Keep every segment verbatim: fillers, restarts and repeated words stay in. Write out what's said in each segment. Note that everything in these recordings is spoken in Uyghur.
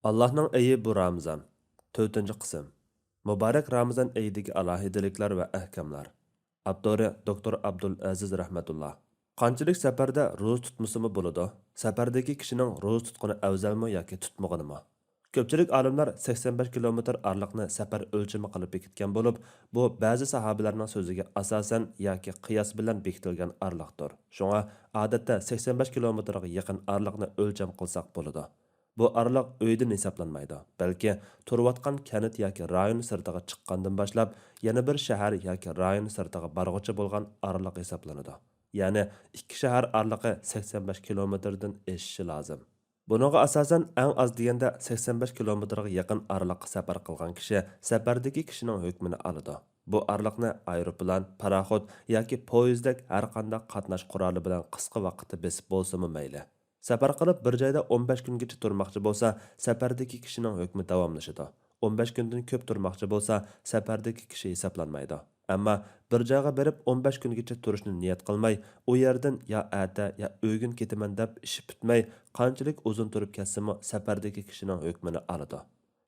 ئاللاھنىڭ ئېيى بۇ رامىزان. تۆتىنچى قىسىم. مۇبارەك رامىزان ئېيىدىكى ئالاھىدىلىكلەر ۋە ئەھكاملار. ئاپتورى دوكتور ئابدۇل ئەزىز رەھمەتۇللا. قانچىلىك سەپەردە روزا تۇتمىسىمۇ بولىدۇ؟ سەپەردىكى كىشىنىڭ روزا تۇتقىنى ئەۋزەلمۇ ياكى تۇتمىغىنىمۇ؟ كۆپچىلىك ئالىملار سەكسەن بەش كىلومېتىر ئارىلىقنى سەپەر ئۆلچىمى قىلىپ بېكىتكەن بولۇپ، بۇ بەزى ساھابىلەرنىڭ سۆزىگە ئاساسەن ياكى قىياس بىلەن بېكىتىلگەن ئارىلىقتۇر. شۇڭا ئادەتتە سەكسەن بەش كىلومېتىرغا يېقىن ئارىلىقنى ئۆلچەم قىلساق بولىدۇ. بۇ ئارىلىق ئۆيدىن ھېسابلانمايدۇ، بەلكى تۇرۇۋاتقان كەنت ياكى رايون سىرتىغا چىققاندىن باشلاپ، يەنە بىر شەھەر ياكى رايون سىرتىغا بارغۇچە بولغان ئارىلىق ھېسابلىنىدۇ. يەنى ئىككى شەھەر ئارىلىقى سەكسەن بەش كىلومېتىردىن ئېشىشى لازىم. بۇنىڭغا ئاساسەن، ئەڭ ئاز دېگەندە سەكسەن بەش كىلومېتىرغا يېقىن ئارىلىققا سەپەر قىلغان كىشى سەپەردىكى كىشىنىڭ ھۆكمىنى ئالىدۇ. بۇ ئارىلىقنى ئايروپىلان، پاراخوت ياكى پويىزدەك ھەرقانداق قاتناش قورالى بىلەن قىسقا ۋاقىتتا بېسىپ بولسىمۇ مەيلى. سەپەر قىلىپ بىر جايدا ئون بەش كۈنگىچە تۇرماقچى بولسا، سەپەردىكى كىشىنىڭ ھۆكمى داۋاملىشىدۇ. ئون بەش كۈندىن كۆپ تۇرماقچى بولسا، سەپەردىكى كىشى ھېسابلانمايدۇ. ئەمما بىر جايغا بېرىپ ئون بەش كۈنگىچە تۇرۇشنى نىيەت قىلماي، ئۇ يەردىن يا ئەتە يا ئۆگۈن كېتىمەن دەپ ئىشى پۈتمەي، قانچىلىك ئۇزۇن تۇرۇپ كەتسىمۇ سەپەردىكى كىشىنىڭ ھۆكمىنى ئالىدۇ.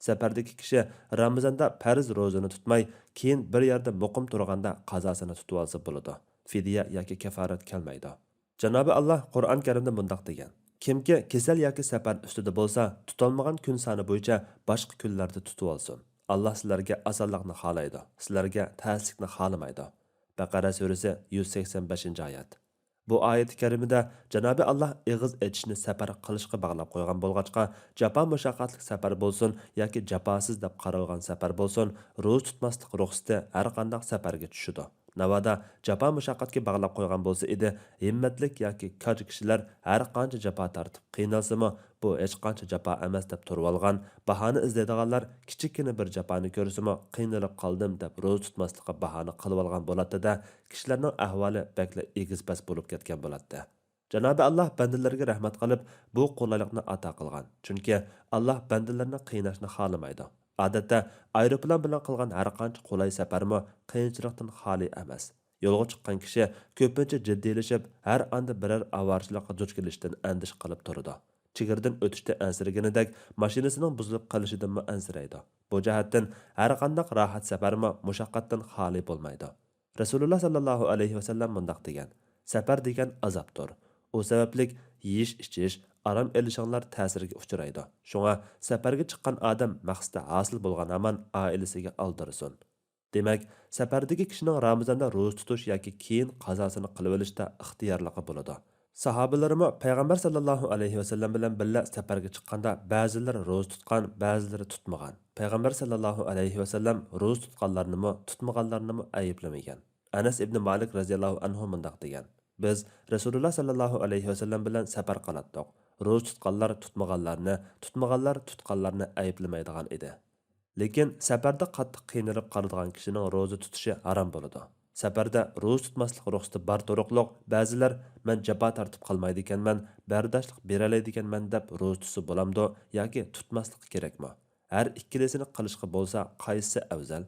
سەپەردىكى كىشى رامىزاندا پەرز روزىنى تۇتماي، كېيىن بىر يەردە مۇقىم تۇرغاندا قازاسىنى تۇتۇۋالسا بولىدۇ. فىدىيە ياكى كەفارەت كەلمەيدۇ. جانابى ئاللا قۇرئان كەرىمدە مۇنداق دېگەن: «كىمكى كېسەل ياكى سەپەر ئۈستىدە بولسا، تۇتالمىغان كۈن سانى بويىچە باشقا كۈنلەردە تۇتۇۋالسۇن. ئاللا سىلەرگە ئاسانلىقنى خالايدۇ، سىلەرگە تەسلىكنى خالىمايدۇ.» بەقەرە سۈرىسى، يۈز سەكسەن بەشىنچى ئايەت. بۇ ئايەتى كەرىمىدە جانابى ئاللا ئېغىز ئېچىشنى سەپەر قىلىشقا باغلاپ قويغان بولغاچقا، جاپا مۇشەققەتلىك سەپەر بولسۇن ياكى جاپاسىز دەپ قارالغان سەپەر بولسۇن، روزا تۇتماسلىق رۇخسىتى ھەرقانداق سەپەرگە چۈشىدۇ. ناۋادا جاپا مۇشەققەتكە باغلاپ قويغان بولسا ئىدى، ھىممەتلىك ياكى كاج كىشىلەر ھەرقانچە جاپا تارتىپ قىينالسىمۇ، بۇ ھېچقانچە جاپا ئەمەس دەپ تۇرۇۋالغان، باھانە ئىزدەيدىغانلار كىچىككىنە بىر جاپانى كۆرسىمۇ، قىينىلىپ قالدىم دەپ روزا تۇتماسلىققا باھانە قىلىۋالغان بولاتتى-دە، كىشىلەرنىڭ ئەھۋالى بەكلا ئېگىز-پەس بولۇپ كەتكەن بولاتتى. جانابى ئاللا بەندىلىرىگە رەھمەت قىلىپ، بۇ قولايلىقنى ئاتا قىلغان. چۈنكى ئاللا بەندىلىرىنى قىيناشنى خالىمايدۇ. ئادەتتە، ئايروپىلان بىلەن قىلغان ھەرقانچە قولاي سەپەرمۇ قىيىنچىلىقتىن خالىي ئەمەس. يولغا چىققان كىشى كۆپىنچە جىددىيلىشىپ، ھەر ئاندا بىرەر ئاۋارىچىلىققا دۇچ كېلىشتىن ئەندىشە قىلىپ تۇرىدۇ. چېگرىدىن ئۆتۈشتە ئەنسىرىگىنىدەك، ماشىنىسىنىڭ بۇزۇلۇپ قېلىشىدىنمۇ ئەنسىرەيدۇ. بۇ جەھەتتىن ھەرقانداق راھەت سەپەرمۇ مۇشەققەتتىن خالىي بولمايدۇ. رەسۇلۇللا ساللاللاھۇ ئەلەيھى ۋەسەللەم مۇنداق دېگەن: «سەپەر دېگەن ئازابتۇر. ئۇ سەۋەبلىك يېيىش-ئىچىش، ئارام ئېلىشىڭلار تەسىرگە ئۇچرايدۇ. شۇڭا سەپەرگە چىققان ئادەم مەقسىتى ھاسىل بولغان ھامان ئائىلىسىگە ئالدىرىسۇن.» دېمەك، سەپەردىكى كىشىنىڭ رامىزاندا روزا تۇتۇش ياكى كېيىن قازاسىنى قىلىۋېلىشتا ئىختىيارلىقى بولىدۇ. ساھابىلىرىمۇ پەيغەمبەر ساللاللاھۇ ئەلەيھى ۋەسەللەم بىلەن بىللە سەپەرگە چىققاندا، بەزىلىرى روزا تۇتقان، بەزىلىرى تۇتمىغان. پەيغەمبەر ساللاللاھۇ ئەلەيھى ۋەسەللەم روزا تۇتقانلارنىمۇ، تۇتمىغانلارنىمۇ ئەيىبلىمىگەن. ئەنەس ئىبنى مالىك رەزىياللاھۇ ئەنھۇ مۇنداق دېگەن: «بىز رەسۇلۇللا ساللاللاھۇ ئەلەيھى ۋەسەللەم بىلەن سەپەر قىلاتتۇق. روزا تۇتقانلار تۇتمىغانلارنى، تۇتمىغانلار تۇتقانلارنى ئەيىبلىمەيدىغان ئىدى.» لېكىن سەپەردە قاتتىق قىينىلىپ قالىدىغان كىشىنىڭ روزا تۇتۇشى ھارام بولىدۇ. سەپەردە روزا تۇتماسلىق رۇخسىتى بار تۇرۇقلۇق بەزىلەر، «مەن جاپا تارتىپ قالمايدىكەنمەن، بەرداشلىق بېرەلەيدىكەنمەن» دەپ روزا تۇتسا بولامدۇ ياكى تۇتماسلىقى كېرەكمۇ؟ ھەر ئىككىلىسىنى قىلىشقا بولسا قايسىسى ئەۋزەل؟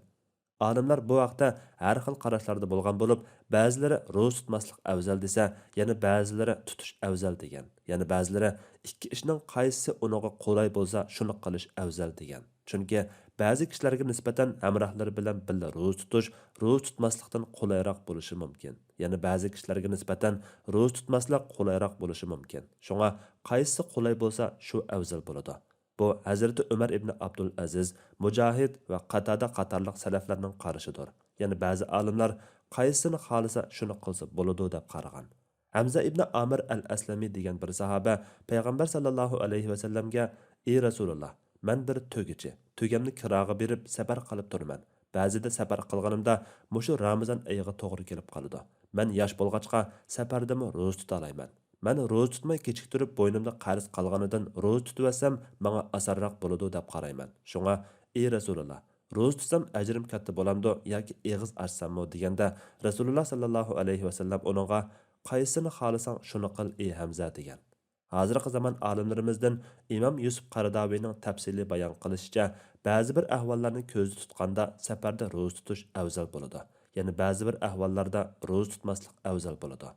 ئالىملار بۇ ھەقتە ھەر خىل قاراشلاردا بولغان بولۇپ، بەزىلىرى روزا تۇتماسلىق ئەۋزەل دېسە، يەنە بەزىلىرى تۇتۇش ئەۋزەل دېگەن، يەنە بەزىلىرى ئىككى ئىشنىڭ قايسىسى ئۇنىڭغا قولاي بولسا، شۇنى قىلىش ئەۋزەل دېگەن. چۈنكى بەزى كىشىلەرگە نىسبەتەن ھەمراھلىرى بىلەن بىللە روزا تۇتۇش روزا تۇتماسلىقتىن قولايراق بولۇشى مۇمكىن. يەنە بەزى كىشىلەرگە نىسبەتەن روزا تۇتماسلىق قولايراق بولۇشى مۇمكىن. شۇڭا قايسىسى قولاي بولسا، شۇ ئەۋزەل بولىدۇ. بۇ ھەزرىتى ئۆمەر ئىبنى ئابدۇل ئەزىز، مۇجاھىد ۋە قاتادە قاتارلىق سەلەفلەرنىڭ قارىشىدۇر. يەنە بەزى ئالىملار قايسىسىنى خالىسا شۇنى قىلسا بولىدۇ دەپ قارىغان. ھەمزە ئىبنى ئامىر ئەل ئەسلەمى دېگەن بىر ساھابە پەيغەمبەر ساللاللاھۇ ئەلەيھى ۋەسەللەمگە: «ئى رەسۇلۇللا، مەن بىر تۆگىچى، تۆگەمنى كىراغا بېرىپ سەپەر قىلىپ تۇرىمەن. بەزىدە سەپەر قىلغىنىمدا مۇشۇ رامىزان ئېيىغا توغرا كېلىپ قالىدۇ. مەن ياش بولغاچقا سەپەردىمۇ روزا تۇتالايمەن. مەن روزا تۇتماي كېچىكتۈرۈپ بوينۇمدا قەرز قالغىنىدىن روزا تۇتۇۋەتسەم ماڭا ئاسانراق بولىدۇ دەپ قارايمەن. شۇڭا، ئى رەسۇلۇللا، روزا تۇتسام ئەجرىم كاتتا بولامدۇ ياكى ئېغىز ئاچساممۇ؟» دېگەندە، رەسۇلۇللا ساللاللاھۇ ئەلەيھى ۋەسەللەم ئۇنىڭغا: «قايسىنى خالىساڭ شۇنى قىل، ئى ھەمزە» دېگەن. ھازىرقى زامان ئالىملىرىمىزدىن ئىمام يۈسۈپ قارىداۋىنىڭ تەپسىلىي بايان قىلىشىچە، بەزى بىر ئەھۋاللارنى كۆزدە تۇتقاندا سەپەردە روزا تۇتۇش ئەۋزەل بولىدۇ، يەنە بەزى بىر ئەھۋاللاردا روزا تۇتماسلىق ئەۋزەل بولىدۇ.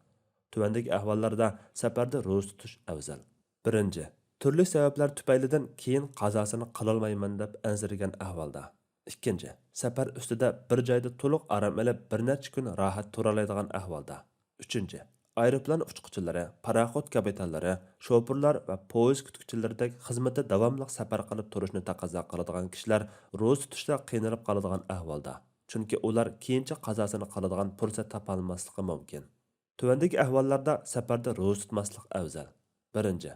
تۆۋەندىكى ئەھۋاللاردا سەپەردە روزا تۇتۇش ئەۋزەل. بىرىنچى، تۈرلۈك سەۋەبلەر تۈپەيلىدىن كېيىن قازاسىنى قىلالمايمەن دەپ ئەنسىرىگەن ئەھۋالدا. ئىككىنچى، سەپەر ئۈستىدە بىر جايدا تولۇق ئارام ئېلىپ، بىر نەچچە كۈن راھەت تۇرالايدىغان ئەھۋالدا. ئۈچىنچى، ئايروپىلان ئۇچقۇچىلىرى، پاراخوت كاپىتانلىرى، شوپۇرلار ۋە پويىز كۈتكۈچىلىرىدەك خىزمىتى داۋاملىق سەپەر قىلىپ تۇرۇشنى تەقەززا قىلىدىغان كىشىلەر روزا تۇتۇشتا قىينىلىپ قالىدىغان ئەھۋالدا. چۈنكى ئۇلار كېيىنچە قازاسىنى قىلىدىغان پۇرسەت تاپالماسلىقى مۇمكىن. تۆۋەندىكى ئەھۋاللاردا سەپەردە روزا تۇتماسلىق ئەۋزەل. بىرىنچى،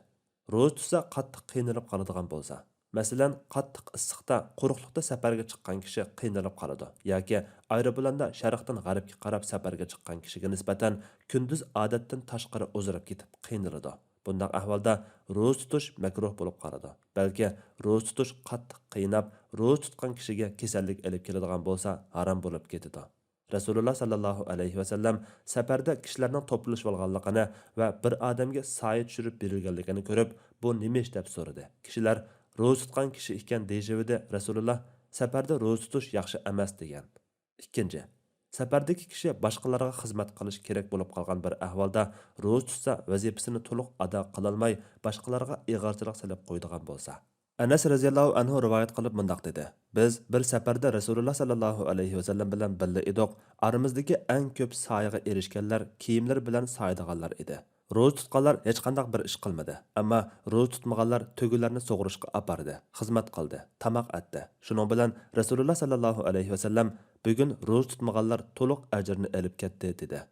روزا تۇتسا قاتتىق قىينىلىپ قالىدىغان بولسا، مەسىلەن، قاتتىق ئىسسىقتا، قۇرۇقلۇقتا سەپەرگە چىققان كىشى قىينىلىپ قالىدۇ ياكى ئايروپىلاندا شەرقتىن غەربكە قاراپ سەپەرگە چىققان كىشىگە نىسبەتەن كۈندۈز ئادەتتىن تاشقىرى ئۇزىرىپ كېتىپ قىينىلىدۇ. بۇنداق ئەھۋالدا روزا تۇتۇش مەكرۇھ بولۇپ قالىدۇ. بەلكى روزا تۇتۇش قاتتىق قىيناپ، روزا تۇتقان كىشىگە كېسەللىك ئېلىپ كېلىدىغان بولسا، ھارام بولۇپ كېتىدۇ. رەسۇلۇللا ساللاللاھۇ ئەلەيھى ۋەسەللەم سەپەردە كىشىلەرنىڭ توپلىشىۋالغانلىقىنى ۋە بىر ئادەمگە سايە چۈشۈرۈپ بېرىلگەنلىكىنى كۆرۈپ، بۇ نېمە ئىش دەپ سورىدى. كىشىلەر روزا تۇتقان كىشى ئىكەن دېيىشىۋىدى، رەسۇلۇللا سەپەردە روزا تۇتۇش ياخشى ئەمەس دېگەن. ئىككىنچى، سەپەردىكى كىشى باشقىلارغا خىزمەت قىلىش كېرەك بولۇپ قالغان بىر ئەھۋالدا روزا تۇتسا، ۋەزىپىسىنى تولۇق ئادا قىلالماي، باشقىلارغا ئېغىرچىلىق سېلىپ قويىدىغان بولسا. ئەنەس رەزىياللاھۇ ئەنھۇ رىۋايەت قىلىپ مۇنداق دېدى: بىز بىر سەپەردە رەسۇلۇللا ساللاللاھۇ ئەلەيھى ۋەسەللەم بىلەن بىللە ئىدۇق، ئارىمىزدىكى ئەڭ كۆپ سايىغا ئېرىشكەنلەر كىيىملىرى بىلەن سايىدىغانلار ئىدى. روزا تۇتقانلار ھېچقانداق بىر ئىش قىلمىدى، ئەمما روزا تۇتمىغانلار تۆگىلەرنى سۇغۇرۇشقا ئاپاردى، خىزمەت قىلدى، تاماق ئەتتى. شۇنىڭ بىلەن رەسۇلۇللا ساللاللاھۇ ئەلەيھى ۋەسەللەم، بۈگۈن روزا تۇتمىغانلار تولۇق ئەجىرنى ئېلىپ كەتتى، دېدى.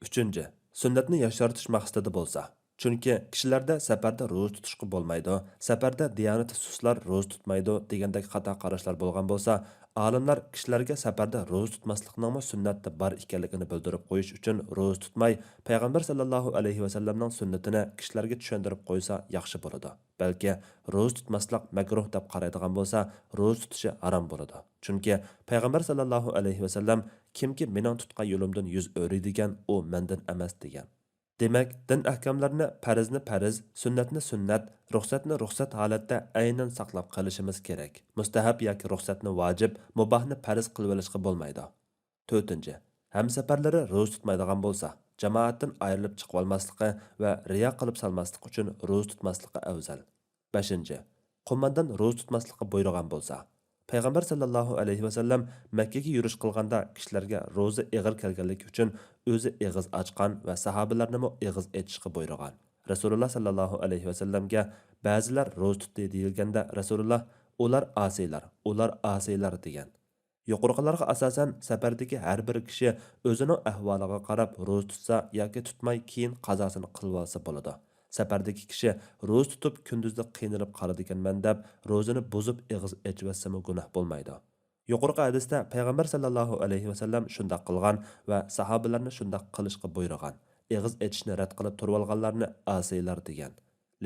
ئۈچىنچى، سۈننەتنى ياشارتىش مەقسىتىدە بولسا. چۈنكى كىشىلەردە سەپەردە روزا تۇتۇشقا بولمايدۇ، سەپەردە دىيانىتى سۇسلار روزا تۇتمايدۇ دېگەندەك خاتا قاراشلار بولغان بولسا، ئالىملار كىشىلەرگە سەپەردە روزا تۇتماسلىقنىڭمۇ سۈننەتتە بار ئىكەنلىكىنى بىلدۈرۈپ قويۇش ئۈچۈن روزا تۇتماي، پەيغەمبەر ساللاللاھۇ ئەلەيھى ۋەسەللەمنىڭ سۈننىتىنى كىشىلەرگە چۈشەندۈرۈپ قويسا ياخشى بولىدۇ. بەلكى روزا تۇتماسلىق مەكرۇھ دەپ قارايدىغان بولسا، روزا تۇتۇشى ھارام بولىدۇ. چۈنكى پەيغەمبەر ساللاللاھۇ ئەلەيھى ۋەسەللەم، كىمكى مېنىڭ تۇتقان يولۇمدىن يۈز ئۆرۈيدىكەن، ئۇ مەندىن ئەمەس، دېگەن. دېمەك، دىن ئەھكاملىرىنى پەرزنى پەرز، سۈننەتنى سۈننەت، رۇخسەتنى رۇخسەت ھالەتتە ئەينەن ساقلاپ قېلىشىمىز كېرەك. مۇستەھەب ياكى رۇخسەتنى ۋاجىپ، مۇباھنى پەرز قىلىۋېلىشقا بولمايدۇ. تۆتىنچى، ھەمسەپەرلىرى روزا تۇتمايدىغان بولسا، جامائەتتىن ئايرىلىپ چىقىۋالماسلىقى ۋە رىيا قىلىپ سالماسلىقى ئۈچۈن روزا تۇتماسلىقى ئەۋزەل. بەشىنچى، قوماندان روزا تۇتماسلىققا بۇيرۇغان بولسا. پەيغەمبەر ساللاللاھۇ ئەلەيھى ۋەسەللەم مەككىگە يۈرۈش قىلغاندا كىشىلەرگە روزا ئېغىر كەلگەنلىكى ئۈچۈن ئۆزى ئېغىز ئاچقان ۋە ساھابىلەرنىمۇ ئېغىز ئېچىشقا بۇيرۇغان. رەسۇلۇللا ساللاللاھۇ ئەلەيھى ۋەسەللەمگە بەزىلەر روزا تۇتتى دېيىلگەندە، رەسۇلۇللا، ئۇلار ئاسىيلار، ئۇلار ئاسىيلار، دېگەن. يۇقىرىقىلارغا ئاساسەن، سەپەردىكى ھەر بىر كىشى ئۆزىنىڭ ئەھۋالىغا قاراپ روزا تۇتسا ياكى تۇتماي، كېيىن قازاسىنى قىلىۋالسا بولىدۇ. سەپەردىكى كىشى روزا تۇتۇپ، كۈندۈزدە قىينىلىپ قالىدىكەنمەن دەپ، روزىنى بۇزۇپ ئېغىز ئېچىۋەتسىمۇ گۇناھ بولمايدۇ. يۇقىرىقى ھەدىستە پەيغەمبەر ساللاللاھۇ ئەلەيھى ۋەسەللەم شۇنداق قىلغان ۋە ساھابىلەرنى شۇنداق قىلىشقا بۇيرۇغان، ئېغىز ئېچىشنى رەت قىلىپ تۇرۇۋالغانلارنى ئاسىيلار دېگەن.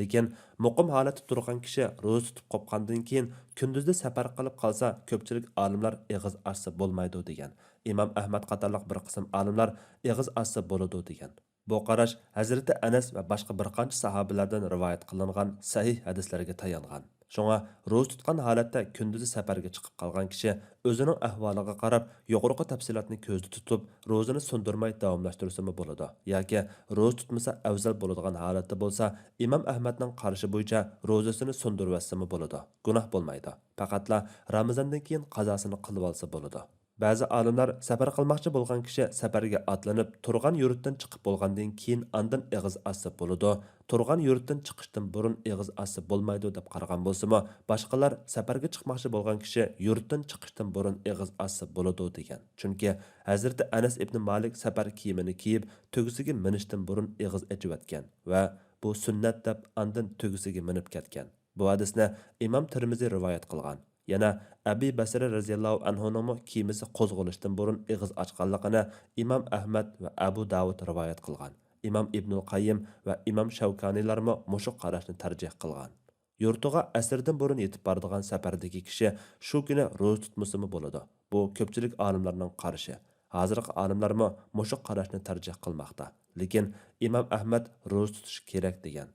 لېكىن مۇقىم ھالەتتە تۇرغان كىشى روزا تۇتۇپ قوپقاندىن كېيىن كۈندۈزدە سەپەر قىلىپ قالسا، كۆپچىلىك ئالىملار ئېغىز ئاچسا بولمايدۇ دېگەن. ئىمام ئەھمەد قاتارلىق بىر قىسىم ئالىملار ئېغىز ئاچسا بولىدۇ دېگەن. بۇ قاراش ھەزرىتى ئەنەس ۋە باشقا بىر قانچە ساھابىلەردىن رىۋايەت قىلىنغان سەھىھ ھەدىسلەرگە تايانغان. شۇڭا روزا تۇتقان ھالەتتە كۈندۈزى سەپەرگە چىقىپ قالغان كىشى ئۆزىنىڭ ئەھۋالىغا قاراپ، يۇقىرىقى تەپسىلاتنى كۆزدە تۇتۇپ، روزىنى سۇندۇرماي داۋاملاشتۇرسىمۇ بولىدۇ. ياكى روزا تۇتمىسا ئەۋزەل بولىدىغان ھالەتتە بولسا، ئىمام ئەھمەدنىڭ قارىشى بويىچە روزىسىنى سۇندۇرۇۋەتسىمۇ بولىدۇ. گۇناھ بولمايدۇ. پەقەتلا رامىزاندىن كېيىن قازاسىنى قىلىۋالسا بولىدۇ. بەزى ئالىملار سەپەر قىلماقچى بولغان كىشى سەپەرگە ئاتلىنىپ، تۇرغان يۇرتتىن چىقىپ بولغاندىن كېيىن ئاندىن ئېغىز ئاچسا بولىدۇ، تۇرغان يۇرتتىن چىقىشتىن بۇرۇن ئېغىز ئاچسا بولمايدۇ دەپ قارىغان بولسىمۇ، باشقىلار سەپەرگە چىقماقچى بولغان كىشى يۇرتتىن چىقىشتىن بۇرۇن ئېغىز ئاچسا بولىدۇ دېگەن. چۈنكى ھەزرىتى ئەنەس ئىبنى مالىك سەپەر كىيىمىنى كىيىپ، تۆگىسىگە مىنىشتىن بۇرۇن ئېغىز ئېچىۋەتكەن ۋە بۇ سۈننەت دەپ ئاندىن تۆگىسىگە مىنىپ كەتكەن. بۇ ھەدىسنى ئىمام تىرمىزى رىۋايەت قىلغان. يەنە ئەبى بەسرى رەزىياللاھۇ ئەنھۇنىڭمۇ كىيىمىسى قوزغىلىشتىن بۇرۇن ئېغىز ئاچقانلىقىنى ئىمام ئەھمەد ۋە ئەبۇ داۋۇد رىۋايەت قىلغان. ئىمام ئىبنۇل قەييىم ۋە ئىمام شەۋكانىيلارمۇ مۇشۇ قاراشنى تەرجىھ قىلغان. يۇرتىغا ئەسىردىن بۇرۇن يېتىپ بارىدىغان سەپەردىكى كىشى شۇ كۈنى روزا تۇتمىسىمۇ بولىدۇ. بۇ كۆپچىلىك ئالىملارنىڭ قارىشى. ھازىرقى ئالىملارمۇ مۇشۇ قاراشنى تەرجىھ قىلماقتا. لېكىن ئىمام ئەھمەد روزا تۇتۇش كېرەك دېگەن.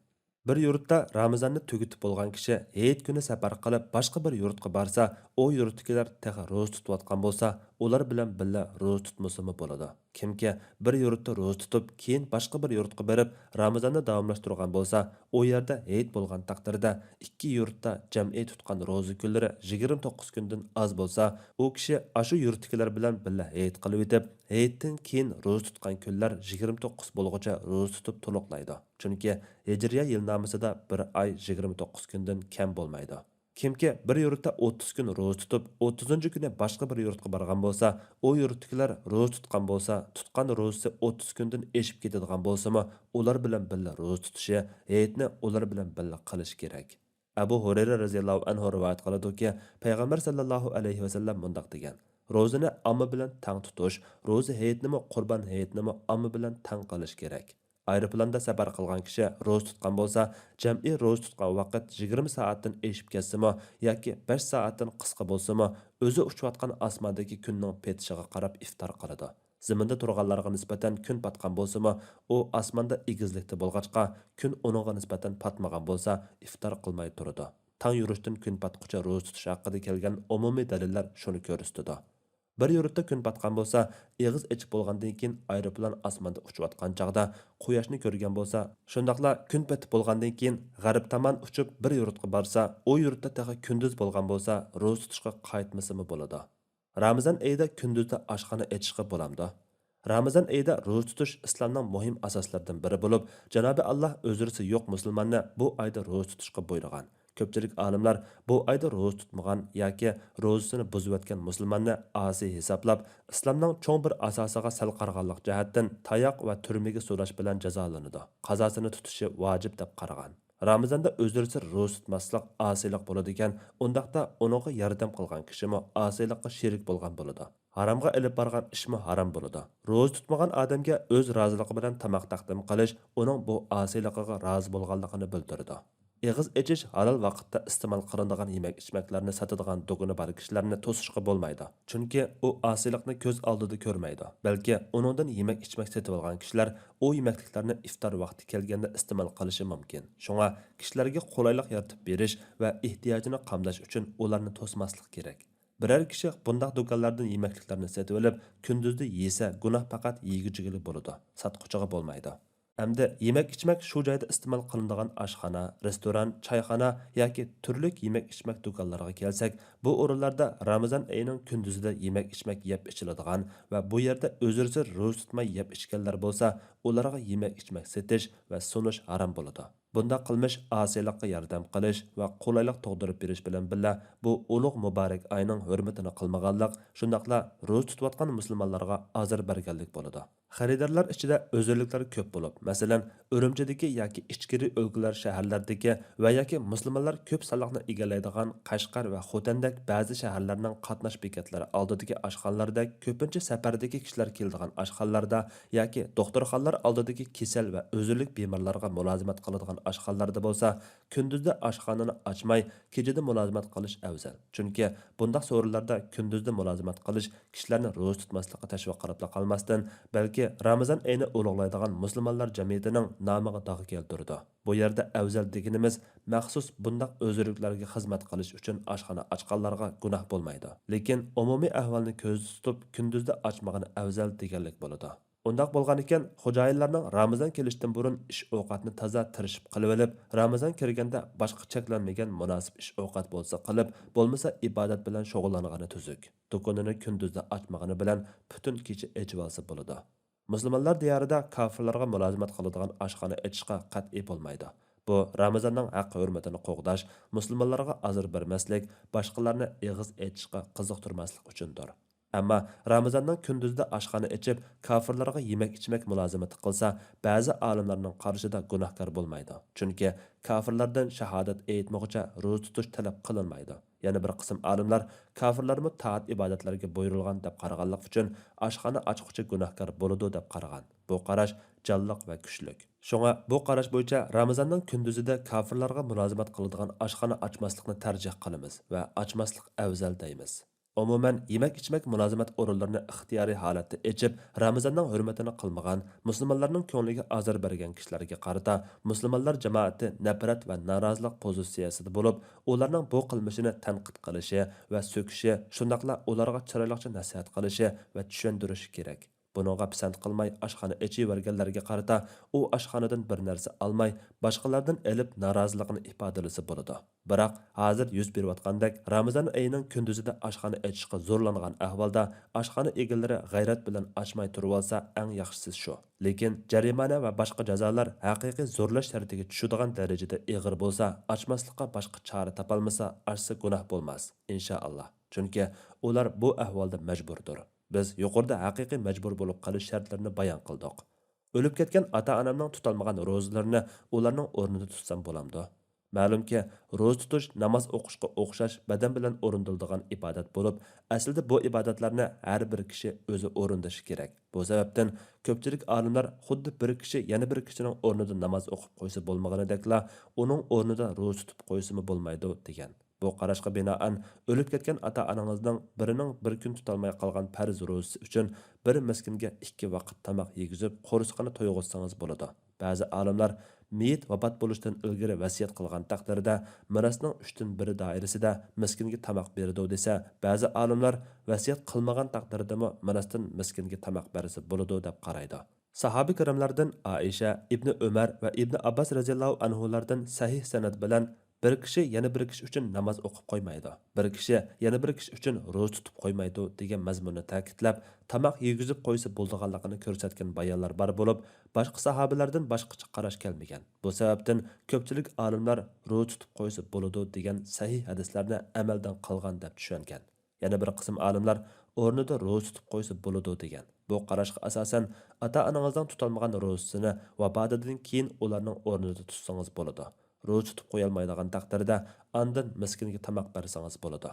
بىر يۇرتتا رامىزاننى تۈگىتىپ بولغان كىشى ھېيت كۈنى سەپەر قىلىپ باشقا بىر يۇرتقا بارسا، ئۇ يۇرتتىكىلەر تېخى روزا تۇتۇۋاتقان بولسا، ئۇلار بىلەن بىللە روزا تۇتمىسىمۇ بولىدۇ. كىمكى بىر يۇرتتا روزا تۇتۇپ، كېيىن باشقا بىر يۇرتقا بېرىپ، رامىزاننى داۋاملاشتۇرغان بولسا، ئۇ يەردە ھېيت بولغان تەقدىردە، ئىككى يۇرتتا جەمئىي تۇتقان روزا كۈنلىرى يىگىرمە توققۇز كۈندىن ئاز بولسا، ئۇ كىشى ئاشۇ يۇرتتىكىلەر بىلەن بىللە ھېيت قىلىۋېتىپ، ھېيتتىن كېيىن روزا تۇتقان كۈنلەر يىگىرمە توققۇز بولغۇچە روزا تۇتۇپ تولۇقلايدۇ. چۈنكى ھىجرىيە يىلنامىسىدا بىر ئاي يىگىرمە توققۇز كۈندىن كەم بولمايدۇ. كىمكى بىر يۇرتتا ئوتتۇز كۈن روزا تۇتۇپ، ئوتتۇزىنچى كۈنى باشقا بىر يۇرتقا بارغان بولسا، ئۇ يۇرتتىكىلەر روزا تۇتقان بولسا، تۇتقان روزىسى ئوتتۇز كۈندىن ئېشىپ كېتىدىغان بولسىمۇ، ئۇلار بىلەن بىللە روزا تۇتۇشى، ھېيتنى ئۇلار بىلەن بىللە قىلىشى كېرەك. ئەبۇ ھۇرەيرە رەزىياللاھۇ ئەنھۇ رىۋايەت قىلىدۇكى، پەيغەمبەر سەللەللاھۇ ئەلەيھى ۋەسەللەم مۇنداق دېگەن: روزىنى ئامما بىلەن تەڭ تۇتۇش، روزا ھېيتنىمۇ، قۇربان ھېيتنىمۇ ئامما بىلەن تەڭ قىلىش كېرەك. ئايروپىلاندا سەپەر قىلغان كىشى روزا تۇتقان بولسا، جەمئىي روزا تۇتقان ۋاقىت يىگىرمە سائەتتىن ئېشىپ كەتسىمۇ ياكى بەش سائەتتىن قىسقا بولسىمۇ، ئۆزى ئۇچۇۋاتقان ئاسماندىكى كۈننىڭ پېتىشىغا قاراپ ئىفتار قىلىدۇ. زېمىندا تۇرغانلارغا نىسبەتەن كۈن پاتقان بولسىمۇ، ئۇ ئاسماندا ئېگىزلىكتە بولغاچقا، كۈن ئۇنىڭغا نىسبەتەن پاتمىغان بولسا، ئىفتار قىلماي تۇرىدۇ. تاڭ يورۇشتىن كۈن پاتقۇچە روزا تۇتۇش ھەققىدە كەلگەن ئومۇمىي دەلىللەر شۇنى كۆرسىتىدۇ. بىر يۇرتتا كۈن پاتقان بولسا، ئېغىز ئېچىپ بولغاندىن كېيىن ئايروپىلان ئاسماندا ئۇچۇۋاتقان چاغدا قۇياشنى كۆرگەن بولسا، شۇنداقلا كۈن پېتىپ بولغاندىن كېيىن غەرب تامان ئۇچۇپ بىر يۇرتقا بارسا، ئۇ يۇرتتا تېخى كۈندۈز بولغان بولسا، روزا تۇتۇشقا قايتمىسىمۇ بولىدۇ. رامىزان ئېيىدا كۈندۈزدە ئاشخانا ئېچىشقا بولامدۇ؟ رامىزان ئېيىدا روزا تۇتۇش ئىسلامنىڭ مۇھىم ئاساسلىرىدىن بىرى بولۇپ، جانابى ئاللا ئۆزرىسى يوق مۇسۇلماننى بۇ ئايدا روزا تۇتۇشقا بۇيرۇغان. كۆپچىلىك ئالىملار بۇ ئايدا روزا تۇتمىغان ياكى روزىسىنى بۇزۇۋەتكەن مۇسۇلماننى ئاسىي ھېسابلاپ، ئىسلامنىڭ چوڭ بىر ئاساسىغا سەل قارىغانلىق جەھەتتىن تاياق ۋە تۈرمىگە سولاش بىلەن جازالىنىدۇ، قازاسىنى تۇتۇشى ۋاجىپ دەپ قارىغان. رامىزاندا ئۆزرىسى روزا تۇتماسلىق ئاسىيلىق بولىدىكەن، ئۇنداقتا ئۇنىڭغا ياردەم قىلغان كىشىمۇ ئاسىيلىققا شېرىك بولغان بولىدۇ. ھارامغا ئېلىپ بارغان ئىشمۇ ھارام بولىدۇ. روزا تۇتمىغان ئادەمگە ئۆز رازىلىقى بىلەن تاماق تەقدىم قىلىش ئۇنىڭ بۇ ئاسىيلىقىغا رازى بولغانلىقىنى بىلدۈرىدۇ. ئېغىز ئېچىش ھالال ۋاقىتتا ئىستېمال قىلىنىدىغان يېمەك-ئىچمەكلەرنى ساتىدىغان دۇكىنى بار كىشىلەرنى توسۇشقا بولمايدۇ. چۈنكى ئۇ ئاسىيلىقنى كۆز ئالدىدا كۆرمەيدۇ، بەلكى ئۇنىڭدىن يېمەك-ئىچمەك سېتىۋالغان كىشىلەر ئۇ يېمەكلىكلەرنى ئىفتار ۋاقتى كەلگەندە ئىستېمال قىلىشى مۇمكىن. شۇڭا كىشىلەرگە قولايلىق يارىتىپ بېرىش ۋە ئېھتىياجىنى قامداش ئۈچۈن ئۇلارنى توسماسلىق كېرەك. بىرەر كىشى بۇنداق دۇكانلاردىن يېمەكلىكلەرنى سېتىۋېلىپ، كۈندۈزدە يېسە، گۇناھ پەقەت يېگۈچىگىلا بولىدۇ، ساتقۇچىغا بولمايدۇ. ئەمدى يېمەك-ئىچمەك شۇ جايدا ئىستېمال قىلىنىدىغان ئاشخانا، رېستوران، چايخانا ياكى تۈرلۈك يېمەك-ئىچمەك دۇكانلىرىغا كەلسەك، بۇ ئورۇنلاردا رامىزان ئېيىنىڭ كۈندۈزىدە يېمەك-ئىچمەك يەپ ئىچىلىدىغان ۋە بۇ يەردە ئۆزرىسى روزا تۇتماي يەپ ئىچكەنلەر بولسا، ئۇلارغا يېمەك-ئىچمەك سېتىش ۋە سۇنۇش ھارام بولىدۇ. بۇنداق قىلمىش ئاسىيلىققا ياردەم قىلىش ۋە قولايلىق تۇغدۇرۇپ بېرىش بىلەن بىللە، بۇ ئۇلۇغ مۇبارەك ئاينىڭ ھۆرمىتىنى قىلمىغانلىق، شۇنداقلا روزا تۇتۇۋاتقان مۇسۇلمانلارغا ئازار بەرگەنلىك بولىدۇ. خېرىدارلار ئىچىدە ئۆزۈرلۈكلەر كۆپ بولۇپ، مەسىلەن، ئۈرۈمچىدىكى ياكى ئىچكىرى ئۆلكىلەر شەھەرلەردىكى ۋە ياكى مۇسۇلمانلار كۆپ سانلىقنى ئىگىلەيدىغان قەشقەر ۋە خوتەندەك بەزى شەھەرلەرنىڭ قاتناش بېكەتلىرى ئالدىدىكى ئاشخانىلاردەك كۆپىنچە سەپەردىكى كىشىلەر كېلىدىغان ئاشخانىلاردا ياكى دوختۇرخانىلار ئالدىدىكى كېسەل ۋە ئۆزۈرلۈك بىمارلارغا مۇلازىمەت قىلىدىغان ئاشخانىلاردا بولسا، كۈندۈزدە ئاشخانىنى ئاچماي، كېچىدە مۇلازىمەت قىلىش ئەۋزەل. چۈنكى بۇنداق سورۇنلاردا كۈندۈزدە مۇلازىمەت قىلىش كىشىلەرنى روزا تۇتماسلىققا تەشۋىق قىلىپلا قالماستىن، بەلكى رامىزان ئېيىنى ئۇلۇغلايدىغان مۇسۇلمانلار جەمئىيىتىنىڭ نامىغا داغ كەلتۈرىدۇ. بۇ يەردە ئەۋزەل دېگىنىمىز مەخسۇس بۇنداق ئۆزۈرلۈكلەرگە خىزمەت قىلىش ئۈچۈن ئاشخانا ئاچقانلارغا گۇناھ بولمايدۇ. لېكىن ئومۇمىي ئەھۋالنى كۆزدە تۇتۇپ، كۈندۈزدە ئاچمىغىنى ئەۋزەل دېگەنلىك بولىدۇ. ئۇنداق بولغانىكەن، خوجايىنلارنىڭ رامىزان كېلىشتىن بۇرۇن ئىش ئوقەتنى تازا تىرىشىپ قىلىۋېلىپ، رامىزان كىرگەندە باشقا چەكلەنمىگەن مۇناسىپ ئىش ئوقەت بولسا قىلىپ، بولمىسا ئىبادەت بىلەن شۇغۇللانغىنى تۈزۈك. دۇكىنىنى كۈندۈزدە ئاچمىغىنى بىلەن پۈتۈن كېچە ئېچىۋالسا بولىدۇ. مۇسۇلمانلار دىيارىدا كاپىرلارغا مۇلازىمەت قىلىدىغان ئاشخانا ئېچىشقا قەتئىي بولمايدۇ. بۇ رامىزاننىڭ ھەق-ھۆرمىتىنى قوغداش، مۇسۇلمانلارغا ئازار بەرمەسلىك، باشقىلارنى ئېغىز ئېچىشقا قىزىقتۇرماسلىق ئۈچۈندۇر. ئەمما رامىزاننىڭ كۈندۈزىدە ئاشخانا ئېچىپ، كاپىرلارغا يېمەك-ئىچمەك مۇلازىمىتى قىلسا، بەزى ئالىملارنىڭ قارىشىدا گۇناھكار بولمايدۇ. چۈنكى كاپىرلاردىن شاھادەت ئېيتمىغۇچە روزا تۇتۇش تەلەپ قىلىنمايدۇ. يەنە بىر قىسىم ئالىملار كاپىرلارمۇ تائەت-ئىبادەتلەرگە بۇيرۇلغان دەپ قارىغانلىقى ئۈچۈن ئاشخانا ئاچقۇچى گۇناھكار بولىدۇ دەپ قارىغان. بۇ قاراش جانلىق ۋە كۈچلۈك. شۇڭا بۇ قاراش بويىچە رامىزاننىڭ كۈندۈزىدە كاپىرلارغا مۇلازىمەت قىلىدىغان ئاشخانا ئاچماسلىقنى تەرجىھ قىلىمىز ۋە ئاچماسلىق ئەۋزەل دەيمىز. ئومۇمەن، يېمەك-ئىچمەك مۇلازىمەت ئورۇنلىرىنى ئىختىيارىي ھالەتتە ئېچىپ، رامىزاننىڭ ھۆرمىتىنى قىلمىغان، مۇسۇلمانلارنىڭ كۆڭلىگە ئازار بەرگەن كىشىلەرگە قارىتا مۇسۇلمانلار جامائىتى نەپرەت ۋە نارازىلىق پوزىتسىيەسىدە بولۇپ، ئۇلارنىڭ بۇ قىلمىشىنى تەنقىد قىلىشى ۋە سۆكۈشى، شۇنداقلا ئۇلارغا چىرايلىقچە نەسىھەت قىلىشى ۋە چۈشەندۈرۈشى كېرەك. بۇنىڭغا پىسەنت قىلماي ئاشخانا ئېچىۋەرگەنلەرگە قارىتا ئۇ ئاشخانىدىن بىر نەرسە ئالماي، باشقىلىرىدىن ئېلىپ نارازىلىقىنى ئىپادىلىسە بولىدۇ. بىراق، ھازىر يۈز بېرىۋاتقاندەك رامىزان ئېيىنىڭ كۈندۈزىدە ئاشخانا ئېچىشقا زورلانغان ئەھۋالدا ئاشخانا ئىگىلىرى غەيرەت بىلەن ئاچماي تۇرۇۋالسا، ئەڭ ياخشىسى شۇ. لېكىن جەرىمانە ۋە باشقا جازالار ھەقىقىي زورلاش شەرتىگە چۈشىدىغان دەرىجىدە ئېغىر بولسا، ئاچماسلىققا باشقا چارە تاپالمىسا، ئاچسا گۇناھ بولماس، ئىنشائاللا. چۈنكى ئۇلار بۇ ئەھۋالدا مەجبۇردۇر. بىز يۇقىرىدا ھەقىقىي مەجبۇر بولۇپ قېلىش شەرتلىرىنى بايان قىلدۇق. ئۆلۈپ كەتكەن ئاتا-ئانامنىڭ تۇتالمىغان روزىلىرىنى ئۇلارنىڭ ئورنىدا تۇتسام بولامدۇ؟ مەلۇمكى، روزا تۇتۇش ناماز ئوقۇشقا ئوخشاش بەدەن بىلەن ئورۇندىلىدىغان ئىبادەت بولۇپ، ئەسلىدە بۇ ئىبادەتلەرنى ھەر بىر كىشى ئۆزى ئورۇندىشى كېرەك. بۇ سەۋەبتىن كۆپچىلىك ئالىملار خۇددى بىر كىشى يەنە بىر كىشىنىڭ ئورنىدا ناماز ئوقۇپ قويسا بولمىغىنىدەكلا، ئۇنىڭ ئورنىدا روزا تۇتۇپ قويسىمۇ بولمايدۇ، دېگەن. بۇ قاراشقا بىنائەن، ئۆلۈپ كەتكەن ئاتا-ئانىڭىزنىڭ بىرىنىڭ بىر كۈن تۇتالماي قالغان پەرز روزىسى ئۈچۈن بىر مىسكىنگە ئىككى ۋاقىت تاماق يېگۈزۈپ، قورسىقىنى تويغۇزسىڭىز بولىدۇ. بەزى ئالىملار مېيىت ۋاپات بولۇشتىن ئىلگىرى ۋەسىيەت قىلغان تەقدىردە، مىراسنىڭ ئۈچتىن بىرى دائىرىسىدە مىسكىنگە تاماق بېرىدۇ دېسە، بەزى ئالىملار ۋەسىيەت قىلمىغان تەقدىردىمۇ مىراستىن مىسكىنگە تاماق بەرسە بولىدۇ، دەپ قارايدۇ. ساھابە كىراملاردىن ئائىشە، ئىبنى ئۆمەر ۋە ئىبنى ئابباس رەزىياللاھۇ ئەنھۇلاردىن سەھىھ سەنەد بىلەن، بىر كىشى يەنە بىر كىشى ئۈچۈن ناماز ئوقۇپ قويمايدۇ، بىر كىشى يەنە بىر كىشى ئۈچۈن روزا تۇتۇپ قويمايدۇ، دېگەن مەزمۇننى تەكىتلەپ، تاماق يېگۈزۈپ قويسا بولىدىغانلىقىنى كۆرسەتكەن بايانلار بار بولۇپ، باشقا ساھابىلەردىن باشقىچە قاراش كەلمىگەن. بۇ سەۋەبتىن كۆپچىلىك ئالىملار روزا تۇتۇپ قويسا بولىدۇ، دېگەن سەھىھ ھەدىسلەرنى ئەمەلدىن قىلغان دەپ چۈشەنگەن. يەنە بىر قىسىم ئالىملار ئورنىدا روزا تۇتۇپ قويسا بولىدۇ، دېگەن. بۇ قاراشقا ئاساسەن، ئاتا-ئانىڭىزنىڭ تۇتالمىغان روزىسىنى ۋاپاتىدىن كېيىن ئۇلارنىڭ ئورنىدا تۇتسىڭىز بولىدۇ. روزا تۇتۇپ قويالمايدىغان تەقدىردە، ئاندىن مىسكىنگە تاماق بەرسىڭىز بولىدۇ.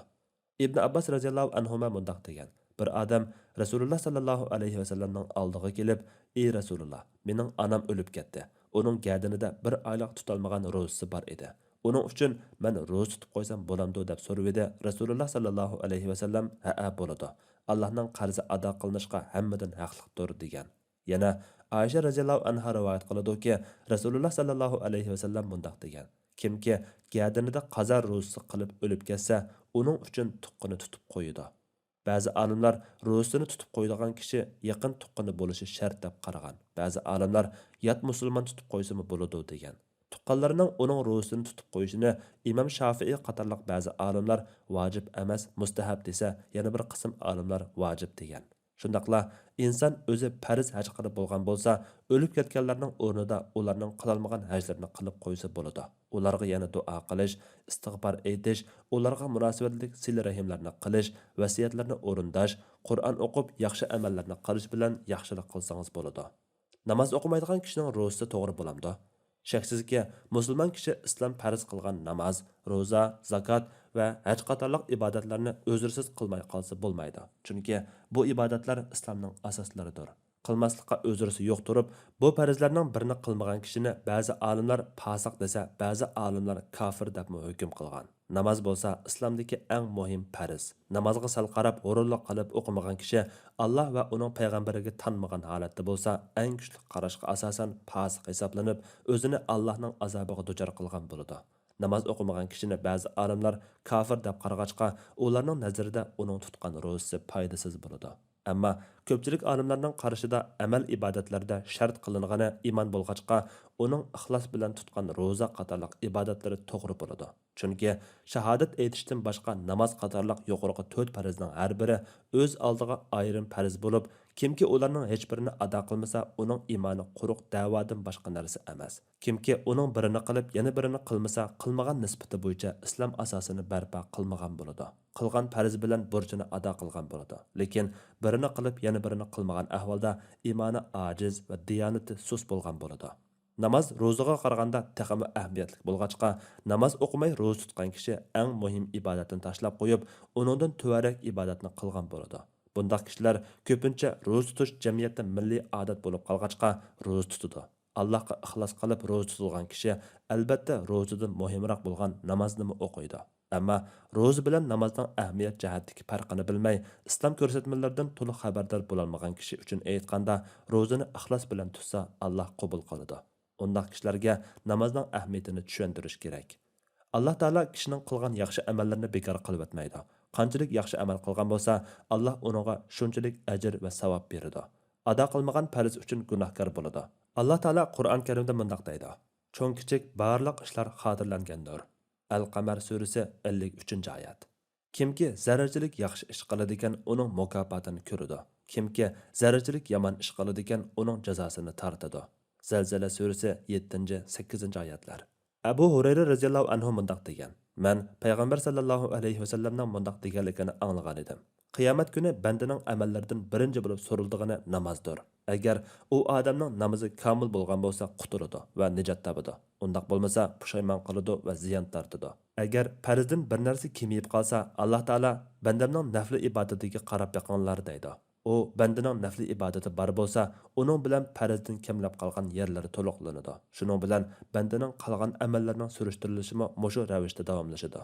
ئىبن ئابباس رەزىياللاھۇ ئەنھۇما مۇنداق دېگەن: بىر ئادەم رەسۇلۇللا ساللاللاھۇ ئەلەيھى ۋەسەللەمنىڭ ئالدىغا كېلىپ، ئى رەسۇلۇللا، مېنىڭ ئانام ئۆلۈپ كەتتى. ئۇنىڭ گەدىنىدە بىر ئايلىق تۇتالمىغان روزىسى بار ئىدى. ئۇنىڭ ئۈچۈن مەن روزا تۇتۇپ قويسام بولامدۇ؟ دەپ سورىۋىدى. رەسۇلۇللا ساللاللاھۇ ئەلەيھى ۋەسەللەم، ھەئە، بولىدۇ. ئاللاھنىڭ قەرزى ئادا قىلىنىشقا ھەممىدىن ھەقلىقتۇر، دېگەن. يەنە ئائىشە رەزىياللاھۇ ئەنھا رىۋايەت قىلىدۇكى، رەسۇلۇللا ساللاللاھۇ ئەلەيھى ۋەسەللەم مۇنداق دېگەن: كىمكى گەدىنىدە قازا روزىسى قىلىپ ئۆلۈپ كەتسە، ئۇنىڭ ئۈچۈن تۇغقىنى تۇتۇپ قويىدۇ. بەزى ئالىملار روزىسىنى تۇتۇپ قويىدىغان كىشى يېقىن تۇغقىنى بولۇشى شەرت دەپ قارىغان. بەزى ئالىملار يات مۇسۇلمان تۇتۇپ قويسىمۇ بولىدۇ دېگەن. تۇغقانلىرىنىڭ ئۇنىڭ روزىسىنى تۇتۇپ قويۇشىنى ئىمام شافىئى قاتارلىق بەزى ئالىملار ۋاجىپ ئەمەس، مۇستەھەب دېسە، يەنە بىر قىسىم ئالىملار ۋاجىپ دېگەن. شۇنداقلا ئىنسان ئۆزى پەرز ھەج قىلىپ بولغان بولسا، ئۆلۈپ كەتكەنلەرنىڭ ئورنىدا ئۇلارنىڭ قىلالمىغان ھەجلىرىنى قىلىپ قويسا بولىدۇ. ئۇلارغا يەنە دۇئا قىلىش، ئىستىغپار ئېيتىش، ئۇلارغا مۇناسىۋەتلىك سىلە رەھىملەرنى قىلىش، ۋەسىيەتلەرنى ئورۇنداش، قۇرئان ئوقۇپ، ياخشى ئەمەللەرنى قىلىش بىلەن ياخشىلىق قىلسىڭىز بولىدۇ. ناماز ئوقۇمايدىغان كىشىنىڭ روزىسى توغرا بولامدۇ؟ شەكسىزكى، مۇسۇلمان كىشى ئىسلام پەرز قىلغان ناماز، روزا، زاكات ۋە ھەج قاتارلىق ئىبادەتلەرنى ئۆزرىسىز قىلماي قالسا بولمايدۇ. چۈنكى بۇ ئىبادەتلەر ئىسلامنىڭ ئاساسلىرىدۇر. قىلماسلىققا ئۆزرىسى يوق تۇرۇپ، بۇ پەرزلەرنىڭ بىرىنى قىلمىغان كىشىنى بەزى ئالىملار پاسىق دېسە، بەزى ئالىملار كاپىر دەپمۇ ھۆكۈم قىلغان. ناماز بولسا ئىسلامدىكى ئەڭ مۇھىم پەرز. نامازغا سەل قاراپ، غۇرۇرلۇق قىلىپ ئوقۇمىغان كىشى ئاللا ۋە ئۇنىڭ پەيغەمبىرىگە تانمىغان ھالەتتە بولسا، ئەڭ كۈچلۈك قاراشقا ئاساسەن پاسىق ھېسابلىنىپ، ئۆزىنى ئاللانىڭ ئازابىغا دۇچار قىلغان بولىدۇ. ناماز ئوقۇمىغان كىشىنى بەزى ئالىملار كاپىر دەپ قارىغاچقا، ئۇلارنىڭ نەزىرىدە ئۇنىڭ تۇتقان روزىسى پايدىسىز بولىدۇ. ئەمما كۆپچىلىك ئالىملارنىڭ قارىشىدا ئەمەل ئىبادەتلەردە شەرت قىلىنغىنى ئىمان بولغاچقا، ئۇنىڭ ئىخلاس بىلەن تۇتقان روزا قاتارلىق ئىبادەتلىرى توغرا بولىدۇ. چۈنكى شاھادەت ئېيتىشتىن باشقا ناماز قاتارلىق يۇقىرىقى تۆت پەرزنىڭ ھەر بىرى ئۆز ئالدىغا ئايرىم پەرز بولۇپ، كىمكى ئۇلارنىڭ ھېچبىرىنى ئادا قىلمىسا، ئۇنىڭ ئىمانى قۇرۇق دەۋادىن باشقا نەرسە ئەمەس. كىمكى ئۇنىڭ بىرىنى قىلىپ، يەنە بىرىنى قىلمىسا، قىلمىغان نىسبىتى بويىچە ئىسلام ئاساسىنى بەرپا قىلمىغان بولىدۇ. قىلغان پەرزى بىلەن بۇرچىنى ئادا قىلغان بولىدۇ. لېكىن بىرىنى قىلىپ، يەنە بىرىنى قىلمىغان ئەھۋالدا ئىمانى ئاجىز ۋە دىيانىتى سۇس بولغان بولىدۇ. ناماز روزىغا قارىغاندا تېخىمۇ ئەھمىيەتلىك بولغاچقا، ناماز ئوقۇماي روزا تۇتقان كىشى ئەڭ مۇھىم ئىبادەتنى تاشلاپ قويۇپ، ئۇنىڭدىن تۆۋەنرەك ئىبادەتنى قىلغان بولىدۇ. بۇنداق كىشىلەر كۆپىنچە روزا تۇتۇش جەمئىيەتتە مىللىي ئادەت بولۇپ قالغاچقا، روزا تۇتىدۇ. ئاللاھقا ئىخلاس قىلىپ روزا تۇتىدىغان كىشى، ئەلبەتتە، روزىدىن مۇھىمراق بولغان نامازنىمۇ ئوقۇيدۇ. ئەمما روزا بىلەن نامازنىڭ ئەھمىيەت جەھەتتىكى پەرقىنى بىلمەي، ئىسلام كۆرسەتمىلىرىدىن تولۇق خەۋەردار بولالمىغان كىشى ئۈچۈن ئېيتقاندا، روزىنى ئىخلاس بىلەن تۇتسا، ئاللاھ قوبۇل قىلىدۇ. ئۇنداق كىشىلەرگە نامازنىڭ ئەھمىيىتىنى چۈشەندۈرۈش كېرەك. ئاللاھ تائالا كىشىنىڭ قىلغان ياخشى ئەمەللىرىنى بىكار قىلىۋەتمەيدۇ. قانچىلىك ياخشى ئەمەل قىلغان بولسا، ئاللاھ ئۇنىڭغا شۇنچىلىك ئەجىر ۋە ساۋاب بېرىدۇ. ئادا قىلمىغان پەرز ئۈچۈن گۇناھكار بولىدۇ. ئاللاھ تائالا قۇرئان كەرىمدە مۇنداق دەيدۇ: «چوڭ كىچىك بارلىق ئىشلار خاتىرىلەنگەندۇر.» ئەل قەمەر سۈرىسى، ئەللىك ئۈچىنچى ئايەت. كىمكى زەررىچىلىك ياخشى ئىش قىلىدىكەن، ئۇنىڭ مۇكاپاتىنى كۆرىدۇ. كىمكى زەررىچىلىك يامان ئىش قىلىدىكەن، ئۇنىڭ جازاسىنى تارتىدۇ. زەلزەلە سۈرىسى، يەتتىنچى، سەككىزىنچى ئايەتلەر. ئەبۇ ھۇرەيرە رەزىياللاھۇ ئەنھۇ مۇنداق دېگەن: «مەن پەيغەمبەر سەللەللاھۇ ئەلەيھى ۋەسەللەمنىڭ مۇنداق دېگەنلىكىنى ئاڭلىغان ئىدىم: قىيامەت كۈنى بەندىنىڭ ئەمەللىرىدىن بىرىنچى بولۇپ سورىلىدىغىنى نامازدۇر. ئەگەر ئۇ ئادەمنىڭ نامىزى كامىل بولغان بولسا، قۇتۇلىدۇ ۋە نىجات تاپىدۇ. ئۇنداق بولمىسا، پۇشايمان قىلىدۇ ۋە زىيان تارتىدۇ. ئەگەر پەرزدىن بىر نەرسە كېمىيىپ قالسا، ئاللاھ تائالا، بەندەمنىڭ نەپلى ئىبادىتىگە قاراپ بېقىڭلار، دەيدۇ. ئۇ بەندىنىڭ نەپلى ئىبادىتى بار بولسا، ئۇنىڭ بىلەن پەرزدىن كەملەپ قالغان يەرلىرى تولۇقلىنىدۇ. شۇنىڭ بىلەن بەندىنىڭ قالغان ئەمەللىرىنىڭ سۈرۈشتۈرۈلۈشىمۇ مۇشۇ رەۋىشتە داۋاملىشىدۇ.»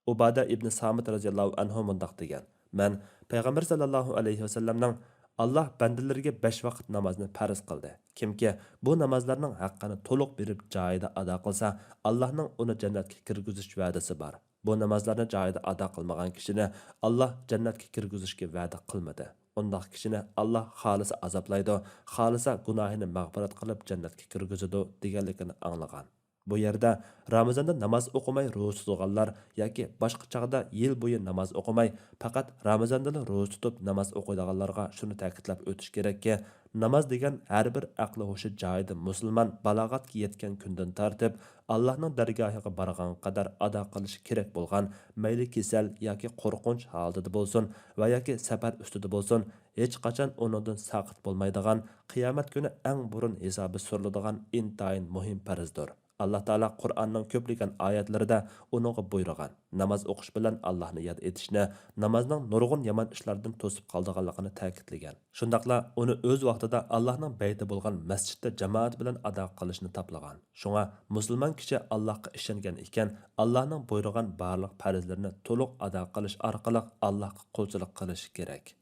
ئۇبادە ئىبنى سامىت رەزىياللاھۇ ئەنھۇ مۇنداق دېگەن: «مەن پەيغەمبەر سەللەللاھۇ ئەلەيھى ۋەسەللەمنىڭ، ئاللاھ بەندىلىرىگە بەش ۋاقىت نامازنى پەرز قىلدى. كىمكى بۇ نامازلارنىڭ ھەققىنى تولۇق بېرىپ جايىدا ئادا قىلسا، ئاللاھنىڭ ئۇنى جەننەتكە كىرگۈزۈش ۋەدىسى بار. بۇ نامازلارنى جايىدا ئادا قىلمىغان كىشىنى ئاللاھ جەننەتكە كىرگۈزۈشكە ۋەدە قىلمىدى. ئۇنداق كىشىنى ئاللاھ خالىسا ئازابلايدۇ، خالىسا گۇناھىنى مەغپىرەت قىلىپ جەننەتكە كىرگۈزىدۇ» دېگەنلىكىنى ئاڭلىغان. بۇ يەردە رامىزاندا ناماز ئوقۇماي روزا تۇتىدىغانلار ياكى باشقا چاغدا يىل بويى ناماز ئوقۇماي، پەقەت رامىزاندىلا روزا تۇتۇپ ناماز ئوقۇيدىغانلارغا شۇنى تەكىتلەپ ئۆتۈش كېرەككى، ناماز دېگەن ھەر بىر ئەقلى ھوشى جايىدا مۇسۇلمان بالاغەتكە يەتكەن كۈندىن تارتىپ، ئاللاھنىڭ دەرگاھىغا بارغانغا قەدەر ئادا قىلىشى كېرەك بولغان، مەيلى كېسەل ياكى قورقۇنچ ھالىتىدە بولسۇن ۋە ياكى سەپەر ئۈستىدە بولسۇن، ھېچقاچان ئۇنىڭدىن ساقىت بولمايدىغان، قىيامەت كۈنى ئەڭ بۇرۇن ھېسابى سورىلىدىغان ئىنتايىن مۇھىم پەرزدۇر. ئاللاھ تائالا قۇرئاننىڭ كۆپلىگەن ئايەتلىرىدە ئۇنىڭغا بۇيرۇغان، ناماز ئوقۇش بىلەن ئاللاھنى ياد ئېتىشنى، نامازنىڭ نۇرغۇن يامان ئىشلاردىن توسۇپ قالىدىغانلىقىنى تەكىتلىگەن. شۇنداقلا ئۇنى ئۆز ۋاقتىدا ئاللاھنىڭ بەيتى بولغان مەسچىتتە جامائەت بىلەن ئادا قىلىشنى تاپلىغان. شۇڭا مۇسۇلمان كىشى ئاللاھقا ئىشەنگەن ئىكەن، ئاللاھنىڭ بۇيرۇغان بارلىق پەرزلىرىنى تولۇق ئادا قىلىش ئارقىلىق ئاللاھقا قۇلچىلىق قىلىشى كېرەك.